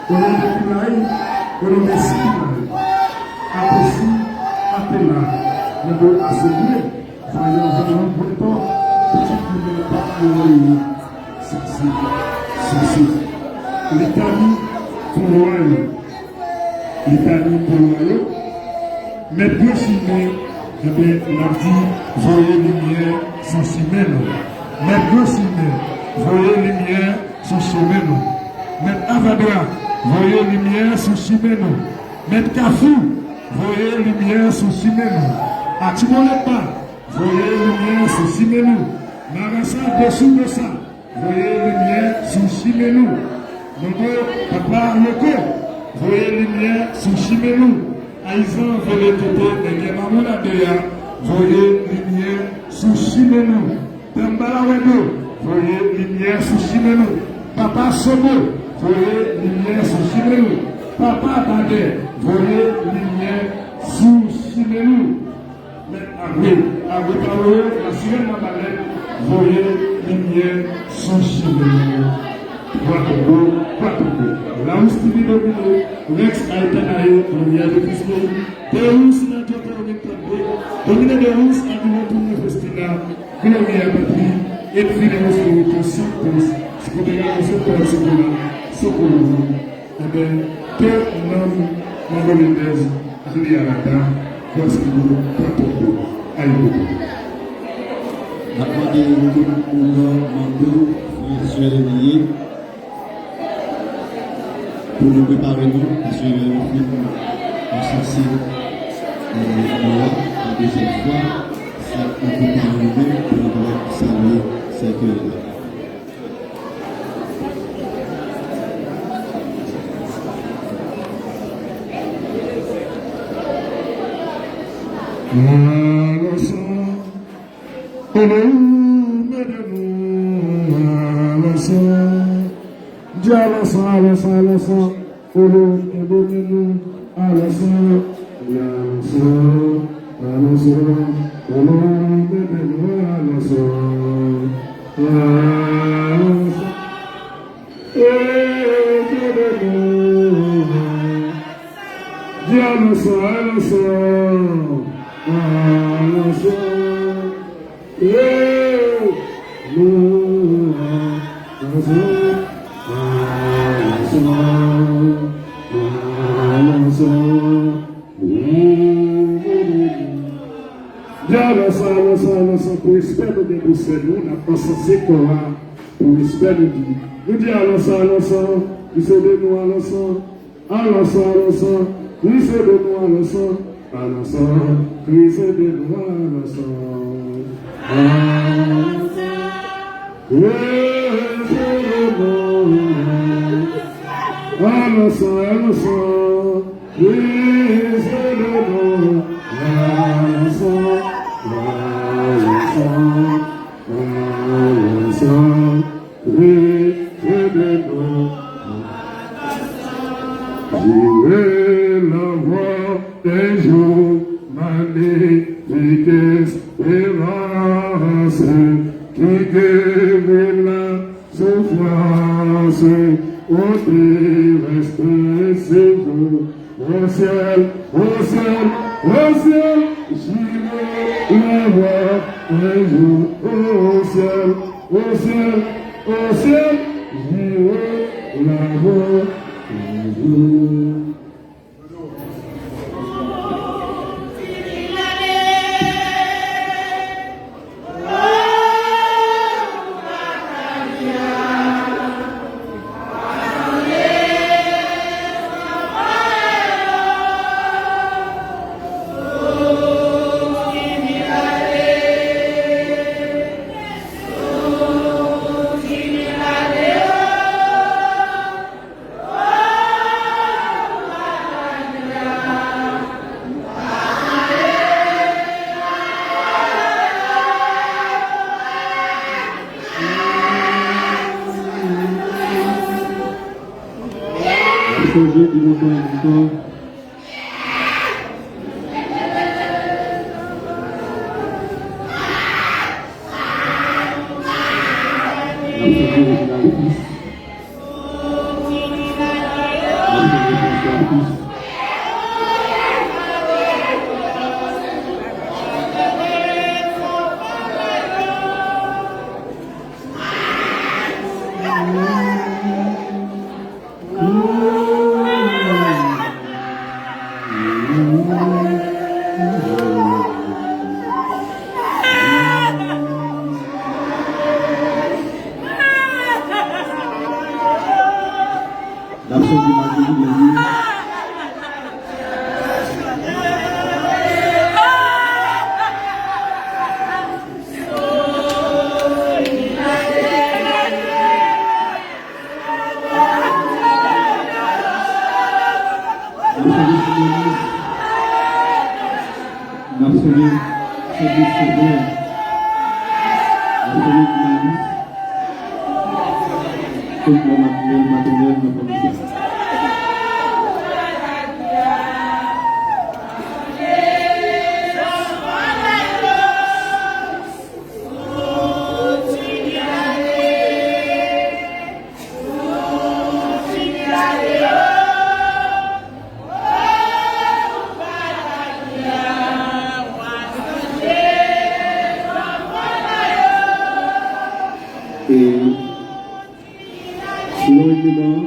Onore Pinay, onore si Pinay. Akosi, atela, nan do asoble, vayan vayan bwètò, pitit moun nan pa anvoye. Sisi, sisi. Litani pou lwa yo. Litani pou lwa yo. Mèt Gwo Chimen, enben, n ap di, voye limyè sou chimen nou. Mèt Gwo Chimen, voye limyè sou chimen nou. Mèt Avadra, voye limyè sou chimen nou. Mèt Kafou, voye limyè sou chimen nou. Atibolepa, voye limyè sou chimen nou. Marasa, Bosou, Bosa, voye limyè sou chimen nou. Nono, Papa Loko, voye limyè sou chimen nou. Ayizan, Vele Tete, Nègè Mamoun a de a, voye limyè sou chimen nou. Danbalawèdo, voye limyè sou chimen nou. Papa Sobo, voye limyè sou chimen nou. Papa Badè, voye limyè sou chimen nou. Mèt Agwe, Agwe Paworo, Lasirèn Labalèt, voye limyè sou chimen nou. Kwatongo, kwatongo. Laous T V domine, Rex Aitanaye, Gloria de Cristo, Deus na Jota Unitande, Domine Deus, Admiral Tulio Festina, Gloria Patri, et Fideus Spiritus Sanctus, Scopia Santo Socola, Socorro. Enben, ke nanm Mandolinèz Julianata, Guasquibo, Patoko, Ayibobo. N ap mande tout moun nan Mando, frè, sè, li ye, pou nou prepare nou, paske lè nou fin, nou sanse Avèk nou an, yon dezyèm fwa, se an konpayman menm pou nou kapab salye sèkèy la. Alasan, Olomide nou, alasan. Di alasan, alasan, alasan. Olomide nou, alasan. Di alasan, alasan. Olomide nou, alasan. Alasan. Di alasan, alasan, alasan. Nou alasan, alasan, alasan. Di alasan, alasan, alasan pou respè nou gen pou sè nou, n ap ansanse kò a pou respè nou di. Nou di alasan, alasan, li se de nou alasan. Alasan, alasan, li se de nou alasan. Alasan, li se de nou alasan. Alasan, li se de nou alasan. Alasan, alasan, li se de nou alasan. Alasan, alasan, li se de nou. Jire lavwa, un jour, magnifique espérance, qui guérit la souffrance, au terrestre séjour. Au ciel, au ciel, au ciel, j'irai là-bas un jour. Au ciel, au ciel, au ciel, j'irai là-bas un jour. N ap chanje di nou fè ankò. N ap chanje di nou fè ankò. N ap chante Magnifique Espérance. N ap chante Simonis. N ap chante Sèvis Sovè. N ap chante Dinamis. Tout bon materyèl, materyèl nan fòm sa. E, si w ap devan,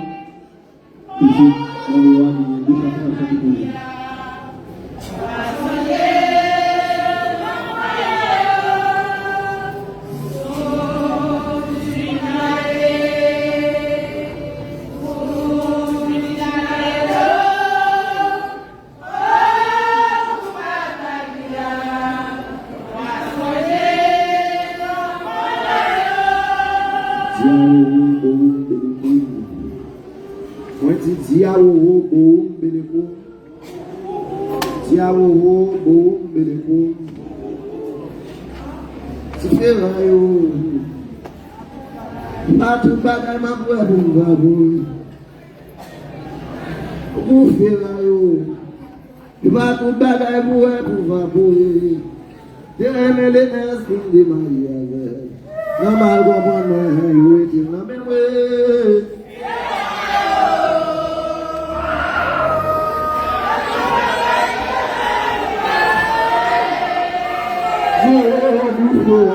Awowo, boum, belekoum. Ti awowo, boum, belekoum. Ti feray, o. Pa tout bagay m ap wè pou m va boure. Pou feray, o. E pa tout bagay pou wè pou va boure. Te renmen Lenès vin demarye avè l. Nan mal konprann mwen, yo rete nan men mwen. Yo, yo, yo, yo.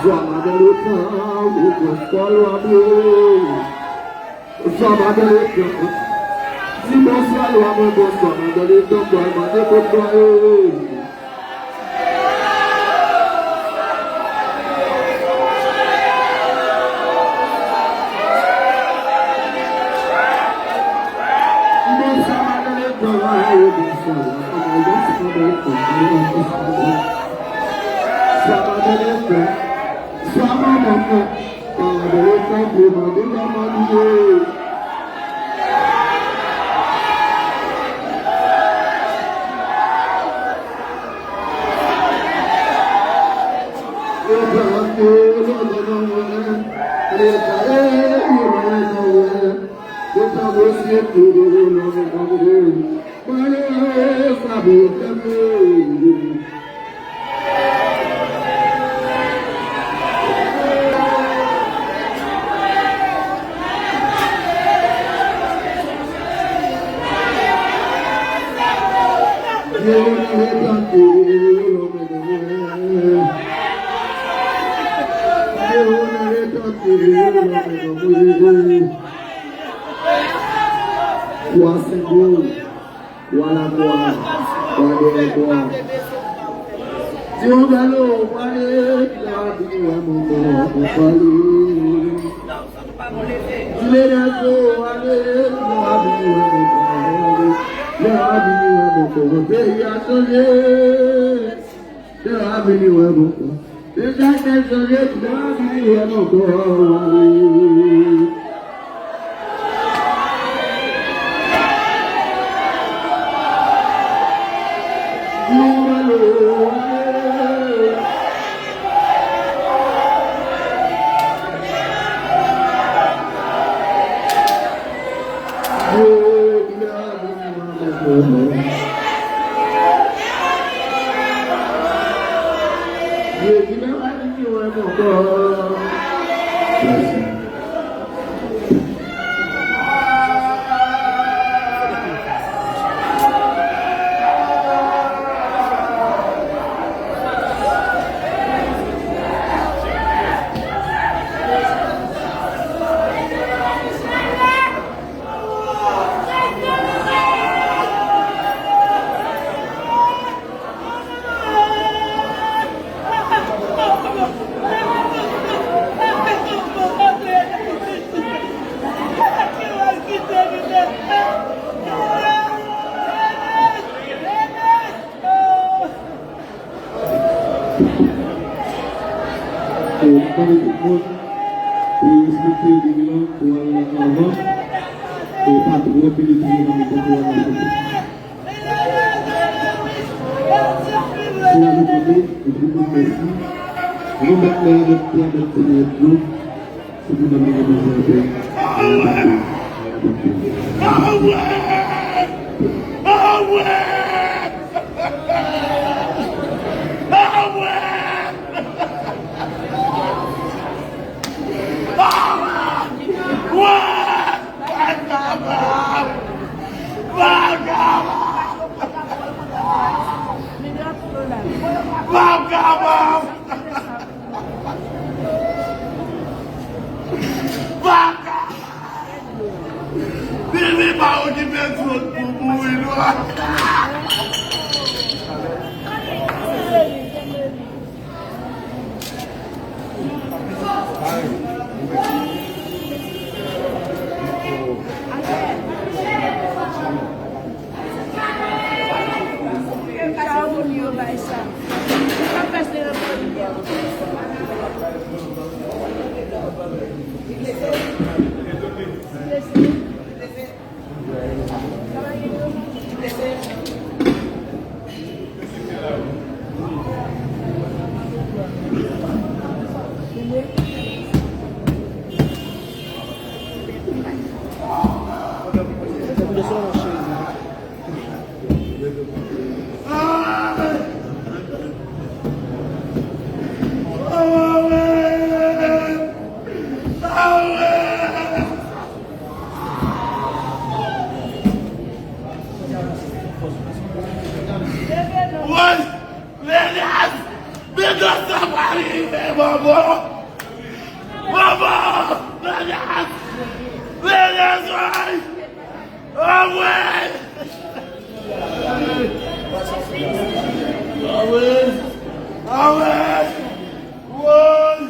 Bonswa, madan Letan, ou bonswa, lwa mwen. Bonswa, madan Letan. Di bonswa, lwa mwen, bonswa, madan Letan, bòy, mande bonswa, e. Kwa senbòl, kwa lakwa, kwa dèyè kwa. Ti yon galo, kwa de, kwa vini wè mwen, mwen, mwen, kwa li. Ti Lenès, ale, lè a vini wè mwen, mwen, mwen, lè a vini wè mwen, mwen, peyi a chanje. Lè a vini wè m ankò. Deja tèt chanje, lè a vini wè m ankò. Yo, alo, ale. Yo, lè a vini wè m ankò. E, nou mande tout moun pou yo respekte lig lan pou al avan. E pa twò pile pye nan mitan pou al avan. Si la nou kanpe, nou di moun mèsi. Nou bat lè avèk pye avèk ponyèt nou. Vagabon! Vagabon! Vini pa okipe zòt pou mouri, non. Bòbò! Bòbò! Lagaz! Lagaz, woy! Anmwey! Anmwey! Anmwey! Woy!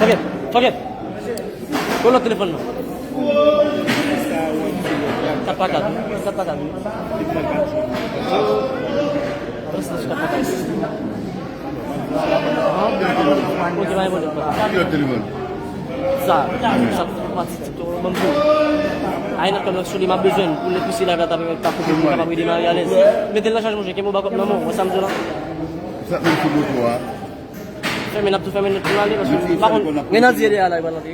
Fòkèt, fòkèt. Kon lòt telefòn nan. Kat pa kat, wi. Kat pa kat, wi. Transmisyon kat pa kat. Ok, pa gen pwoblèm. Ki lòt telefòn? Sa, sa fè pati TikTok, ban m di w. Ay, nan kòm sou li, m ap bezwen l pou lè pise live la, ta pèmèt ta koupe pou m kapab redemare alèz. Mete l nan chaj, monchè, kenbe w bakòp nan men w, wè sa m di w la? Sa menm sou moto a. Fèmen, n ap tou fèmen nèt pou n ale, paske m pa konn, gen nan dye dèyè la, li pral antre.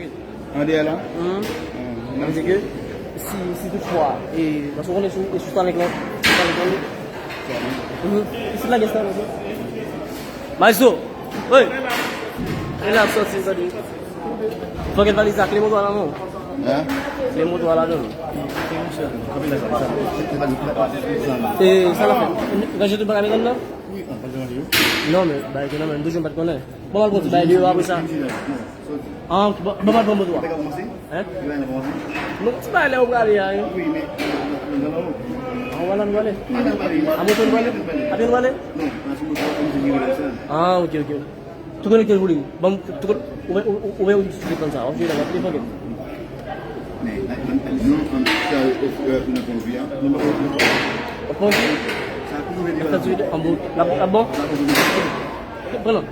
An dèyè la? Mhm. Sa vle di ke si, si toutfwa, e, paske w konnen sou, e sou Starlink lan, sou Starlink lan, wi. Mhm. Isit la gen Starlink, wi. Maestro! Wi! E la ap sòti, tande. Fòkèt valiz la, kle moto a nan men w. Hein? Kle moto a ladan l. E sa l ap fè? Ranje tout bagay medanm nan? Non, men bagay ke nan men m, toujou m pa t konnen. Bon, m al pran ti bagay deyò apre sa. Ah, ok, bon, bon, m al pran moto a. Hein? Non, ti bagay lè ou prale a, hein? Ah, ou prale, nou prale. A moto nou prale? A pye nou prale? Ah, ok, ok. Tou konekte l pou li. Bon, tou kon-, ou, ou, ou, ou, ou sou telefòn sa. W ap jwe la, w ap telefòn. Men, men, men, non, an, sa, e, e, nan konvi a. W ap konvi? Sa, pou nou veni la. Sa, tu, an bon, la, la, bon? Pran non.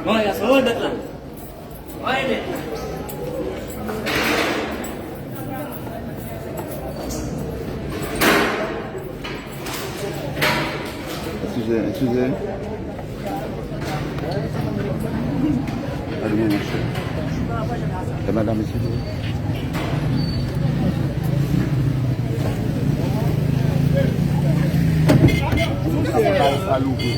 Bon, y a sa, wè, bèt la. Eskize, eskize. Gade mwen, monchè. E madanm, eskize. Sa pa sa louvri.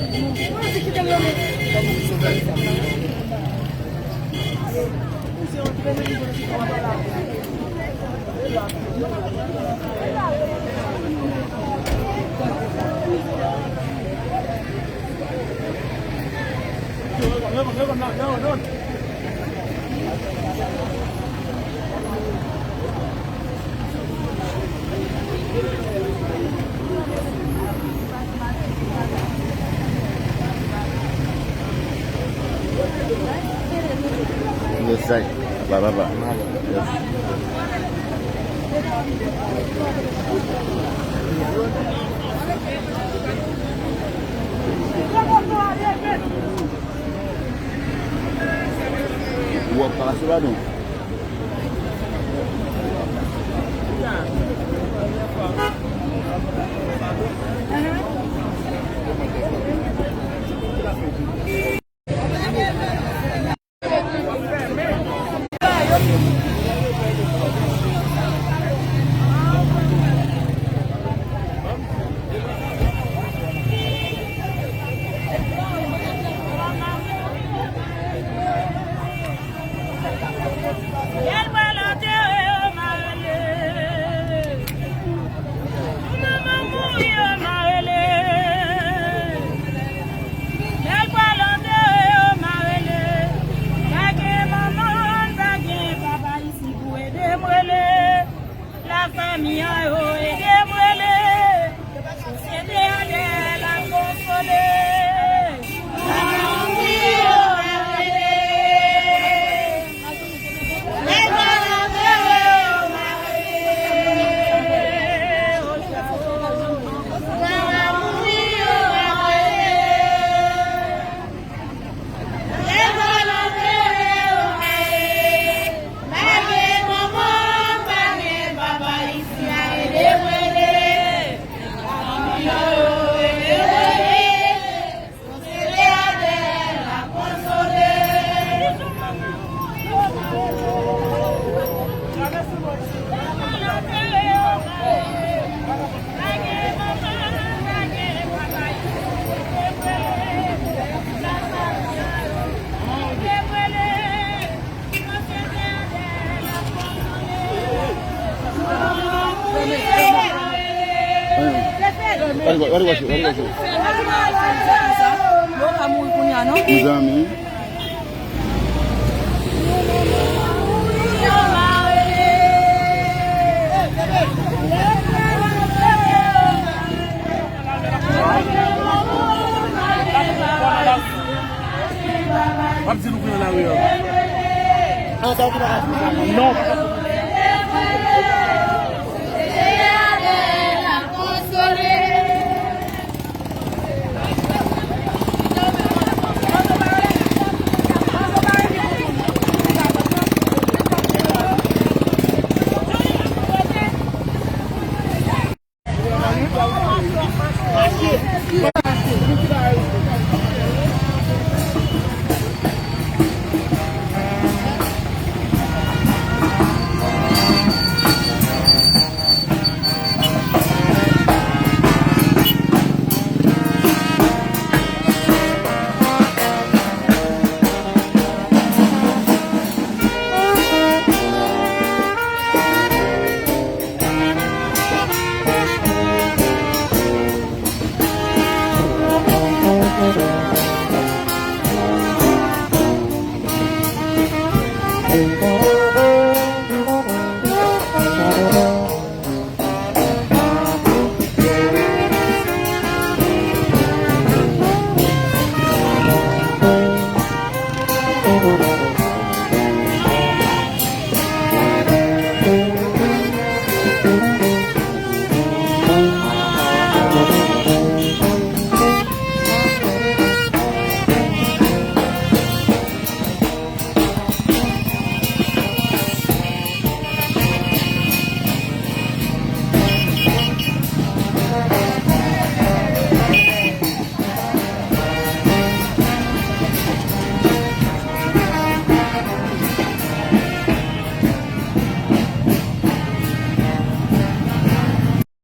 Yes, sir. Ba, ba, ba. Yes. Ou ap pase la, non? Lè l pral antere yo, m a rele. Pou manman mouri yo, m a rele. Lè l pral antere yo, m a rele. Pa gen manman, pa gen papa isi. What do you want? What do you want? What do you want? Yo ka mouri kounye a, non? Mezanmi. W ap di nou kounye a lari an. Non.